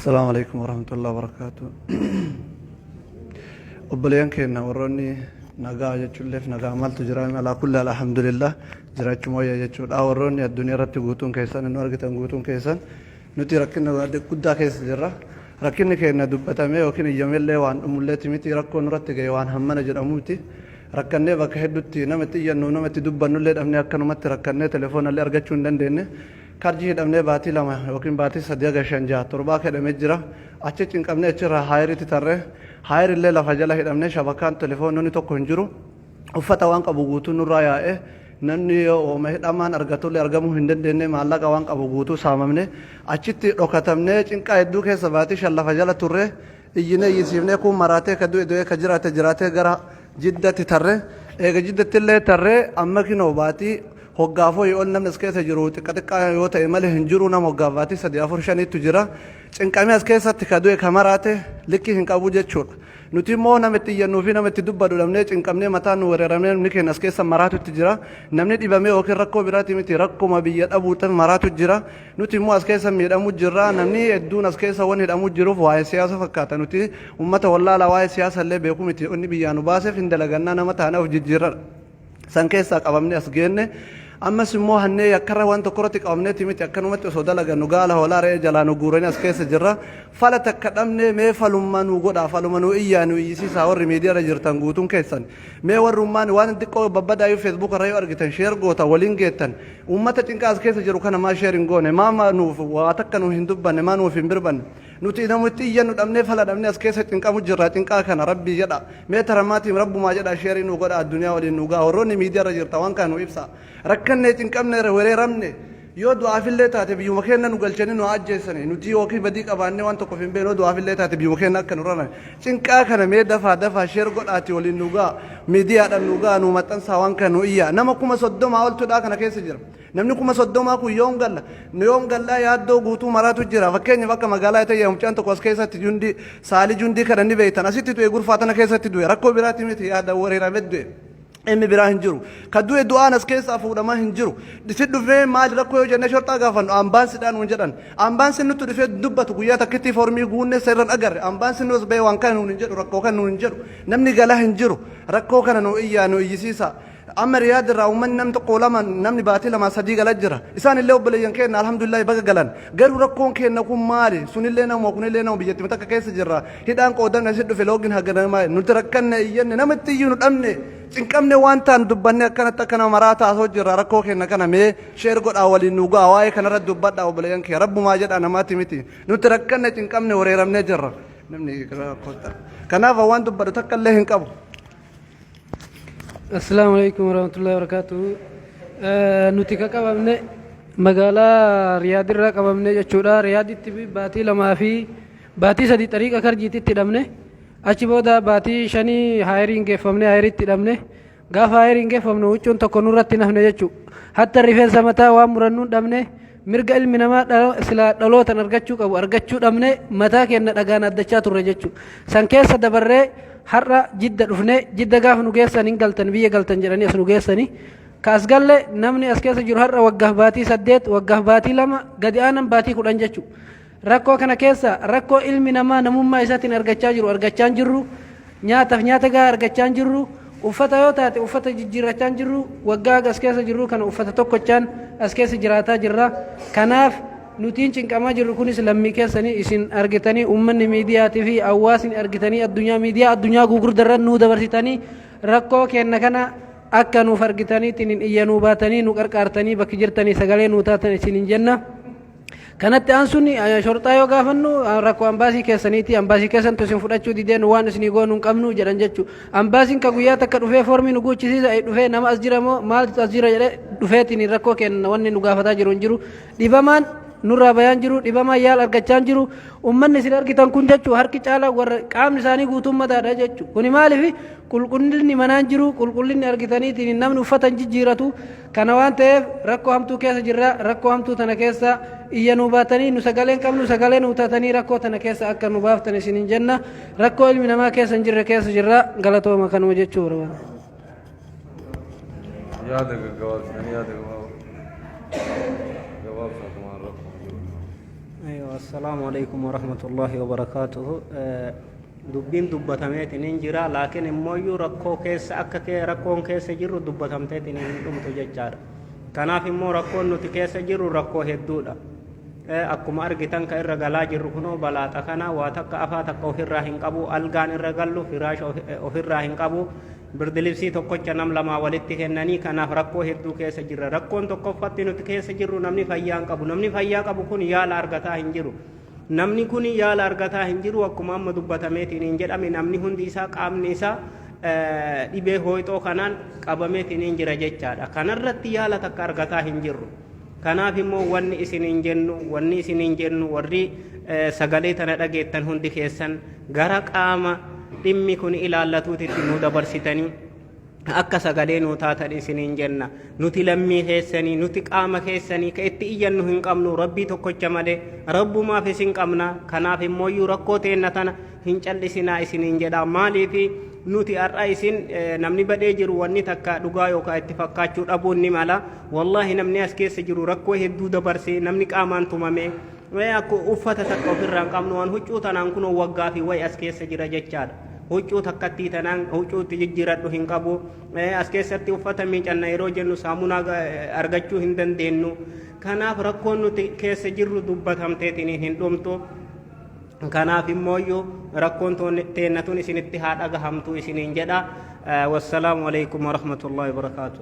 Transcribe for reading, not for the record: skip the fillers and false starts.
Asalaamu alaikum warahmatullahi wabarakatuh. Obboleeyyan keenya warroonni nagaa jechuulleef nagaa maaltu jira? Alaa kulli, alhamdulillah, jiraachuu mooyya jechuudha. Warroonni addunyaa irratti guutuun keessan nu argitan guutuun keessan, nuti rakkina guddaa keessa jirra. Rakkinni keenya dubbatamee yookiin iyyamellee waan dhumulleeti miti. Rakkoo nurratti ga'e waan hammana jedhamuuti. Rakkannee bakka hedduutti nama itti iyyannu, nama itti dubbannullee dhabnee, akkanumatti rakkannee telefoonallee argachuu hin dandeenye. Karjii hidhamnee baatii 2 yookiin baatii 3 haga 5, 6, 7 akka hidhamee jira. Achi cinqamnee achirraa haayiritti tarree, haayirillee lafa jala hidhamnee, shabakaan telefoononni tokko hin jiru. Uffata waan qabu guutuu nurraa yaa'ee, namni ooma hidhamaan argatullee argamuu hin dandeenye. Maallaqa waan qabu guutuu saamamne. Achitti dhokatamnee cinqaa hedduu keessa baatii 5 lafa jala turre. Iyyinee iyyisiifnee, kun maraatee, ka du'e du'ee, ka jiraate jiraatee, gara Jiddatti tarre. Eega Jiddatti illee tarree, amma kinoo baatii hoggaafoo ol namni as keessa jiru xiqqa xiqqaa yoo ta'e malee hin jiru. Nama hoggaaf baatii 3, 4, 5ttu jira. Cinqamee as keessatti ka du'e, ka maraate likkii hin qabu jechuudha. Nuti immoo nama itti iyyannuu fi nama itti dubbadhu dhabnee, cinqamnee, mataan nu weeraramee, namni keenya as keessa maraatutti jira. Namni dhibamee yookiin rakkoo biraati miti, rakkuma biyya dhabuutan maraatu jira. Nuti immoo as keessa miidhamuu jirra. Namni hedduun as keessa waan hidhamuu jiruuf waa'ee siyaasa fakkaata. Nuti uummata wallaalaa waa'ee siyaasa illee beeku miti. Inni biyyaa nu baaseef hin dalagannaa, nama taane of jijjiirradha. San keessaa qabamnee as geenne. Ammas immoo hannee yakkarra waan tokko irratti qabamneeti miti, akkanumatti osoo dalagannu gaala, hoolaa, re'ee jalaa nu guuranii as keessa jirra. Fala takka dhabnee, mee falummaa nu godhaa, faluma nu iyyaa, nu iyyisiisaa warri miidiyaarra jirtan guutuun keessan. Mee warrummaan waan xiqqoo babbadaayyuu Facebook irra yoo argitan share goota waliin geettan. Uummata cinqaa as keessa jiru kana maa share hin goone? Maa nuuf waa takka nu hin dubbanne? Maa nuuf hin birbanne? Nuti namooti iyyannu dhabnee, fala dhabnee as keessa cinqamu jirra. Cinqaa kana Rabbii jedha. Mee taramaatiin Rabbumaa jedha, share nu godha, addunyaa waliin nu ga'a. Warroonni miidiyaarra jirta, waan kana nu ibsa. Rakkannee, cinqamne, wereeramne. Yoo du'aafillee taate biyyuma keenya nu galchanii nu ajjeessani. Nuti yookiin badii qabaannee waan tokkoof hin beeknu, yoo du'aafillee taate biyyuma keenya akka nu raran. Cinqaa kana mee dafaa dafaa share godhaati waliin nu ga'a. Miidiyaadhaan nu ga'a, nu maxxansaa, waan kana nu iyyaa. Nama 30,000 oltudhaa kana keessa jira. Namni 30,000 kun yoom galla? Yoom gallaa yaaddoo guutuu maraatu jira. Fakkeenyaaf akka magaalaa ta'e mucaan tokko as keessatti jundi saalii jundii kana ni beektan. Asitti du'e, gurfaa tana keessatti du'e. Rakkoo biraatti miti, yaada weerarame du'e. Inni biraa hin jiru. Ka du'e du'aan as keessaa fuudhamaa hin jiru. Si dhufee maali rakkoo yoo jennee shorxaa gaafannu, ambaansidhaan nuun jedhan. Ambaansiin nutti dhufee dubbatu guyyaa takkitti foormii guunne seerran agarre. Ambaansiin nu as bahee waan kana nuun hin jedhu, rakkoo kana nuun hin jedhu. Namni galaa hin jiru. Rakkoo kana nu iyyaa, nu iyyisiisa. Amma Riyaad irraa uummanni namni tokko lama, namni baatii 2, 3 gala jira. Isaan illee obboleeyyan keenya, alhamdulillah, baga galan. Garuu rakkoon keenya kun maali? Sunillee nama, kunillee nama, biyyattii takka keessa jirra. Hidhaan qoodamne asi dhufe loogin haganamaa nuti rakkanne, iyyanne, namatti iyyuu nu dhabne, cinqamne, waan ta'an dubbanne akkanatti akka nama maraa taasoo jirra. Rakkoo keenya kana mee share godhaa waliin nu ga'a. Waa'ee kanarratti dubbadhaa obboleeyyan kee, Rabbumaa jedhaa, namaatti miti. Nuti rakkanne, cinqamne, wareeramnee jirra. Namni kanaaf waan dubbadhu takka illee hin qabu. Assalaamu alaikum warahmatullahi wabarakatuh. Nuti ka qabamne magaalaa Riyaadirraa qabamne jechuudha. Riyaaditti baatii 2 fi baatii 3 xariiqa karjiititti hidhamne. Achi booda baatii 5 haayiriin geeffamne, haayiritti hidhamne. Gaafa haayiriin geeffamnu huccuun tokko nurratti nafne jechuudha. Hatta rifeensa mataa waan murannu dhabne, mirga ilmi namaa silaa dhalootan argachuu qabu argachuu dhabne, mataa keenya dhagaan addachaa turre jechuudha. San keessa dabarree har'a Jidda dhufne. Jidda gaafa nu geessan, hin galtan, biyya galtan jedhanii as nu geessanii. Ka as galle namni as keessa jiru har'a waggaaf baatii 8, waggaaf baatii 2, gadi aanan baatii 10 jechuudha. Rakkoo kana keessa rakkoo ilmi namaa namummaa isaatiin argachaa jiru argachaa hin jirru. Nyaataaf nyaata gahaa argachaa hin jirru. Uffata yoo taate uffata jijjiirrachaa hin jirru. Waggaa as keessa jirru kana uffata tokkochaan as keessa jiraataa jirra. Kanaaf nutiin cinqamaa jirru kunis lammii keessanii isin argitanii, uummanni miidiyaatii fi hawaasni argitanii, addunyaa miidiyaa addunyaa gugurdarra nuu dabarsitanii, rakkoo keenya kana akka nuuf argitaniitiin hin iyyanuu baatanii nu qarqaartanii, bakki jirtanii sagalee nuu taatan isin hin jenna. Kanatti aansuun shorxaa yoo gaafannu, rakkoo ambaasii keessaniiti, ambaasii keessantu isin fudhachuu didee, nu waan isinii goonu hin qabnu jedhan jechuudha. Ambaasiin ka guyyaa takka dhufee foormii nu guuchisiisa dhufee, nama as jira moo maaltu as jira jedhee dhufeetiin rakkoo keenya wanni nu gaafataa jiru hin jiru. Dhibamaan nurraa bayaan jiru, dhibamaan yaala argachaa hin jiru. Uummanni isin argitan kun jechuudha, harki caalaa warra qaamni isaanii guutuun madaadha jechuudha. Kuni maaliif? Qulqullinni manaan jiru, qulqullinni argitaniitiin namni uffata hin jijjiiratu. Kana waan ta'eef rakkoo hamtuu keessa jirra. Rakkoo hamtuu tana keessa iyya nuu baatanii, nu sagalee hin qabnu, sagalee nuu taatanii rakkoo tana keessa akka nu baaftan isin hin jenna. Rakkoo ilmi namaa keessa hin jirre keessa jirra. Galatooma, kanuma jechuu barbaada. Yaada gaggabaabsanii, yaada gabaabsaa gabaabsaa kumaan rakkoo jiru. Assalaamu alaikum warahmatullaahi wabarakaatuhu. Dubbiin dubbatameetiin hin jira, laakiin immooyyuu rakkoo keessa akka rakkoon keessa jirru dubbatamteetiin hin dhumtu jechaadha. Kanaaf immoo rakkoon nuti keessa jirru rakkoo hedduudha. Akkuma argitan ka irra galaa jirru kunoo balaaxa kana, waa takka afaa takka ofirraa hin qabu, algaan irra gallu firaasha ofirraa hin qabu, birdilibsii tokkocha nam lamaa walitti kennanii. Kanaaf rakkoo hedduu keessa jirra. Rakkoon tokkoffatti nuti keessa jirru, namni fayyaa hin qabu. Namni fayyaa qabu kun yaala argataa hin jiru. Namni kun yaala argataa hin jiru. Akkuma amma dubbatameetiin hin jedhame, namni hundi isaa qaamni isaa dhibee hooyxoo kanaan qabameetiin hin jira jechaadha. Kanarratti yaala takka argataa hin jirru. Kanaaf immoo wanni isiniin jennu, warri sagalee tana dhageettan hundi keessan gara qaama dhimmi kun ilaallatuutitti nu dabarsitanii akka sagalee nuu taatan isiniin jenna. Nuti lammii keessanii, nuti qaama keessanii, ka itti iyyannu hin qabnu Rabbii tokkocha malee, Rabbumaaf isin qabna. Kanaaf immooyyuu rakkoo teenna tana hin callisinaa isiniin jedha. Maaliifi nuti har'a isin namni badhee jiru wanni takka dhugaa yookaan itti fakkaachuu dhabuun ni mala. Wallaahi, namni as keessa jiru rakkoo hedduu dabarsee, namni qaamaan tumame, akka uffata takka ofirraa hin qabnu, waan huccuu tanaan kunoo waggaa fi wayi as keessa jira jechaadha. Huccuu takkattii tanaan huccuutti jijjiiradhu hin qabu. As keessatti uffata miicanna yeroo jennu saamunaa argachuu hin dandeenyu. Kanaaf rakkoon nuti keessa jirru dubbatamteetiin hin dhumtu. Kanaaf immooyyuu rakkoon teennatun isinitti haa dhagahamtu isiniin jedha. Wassalaamu alaikum warahmatullaahi wabarakaatu.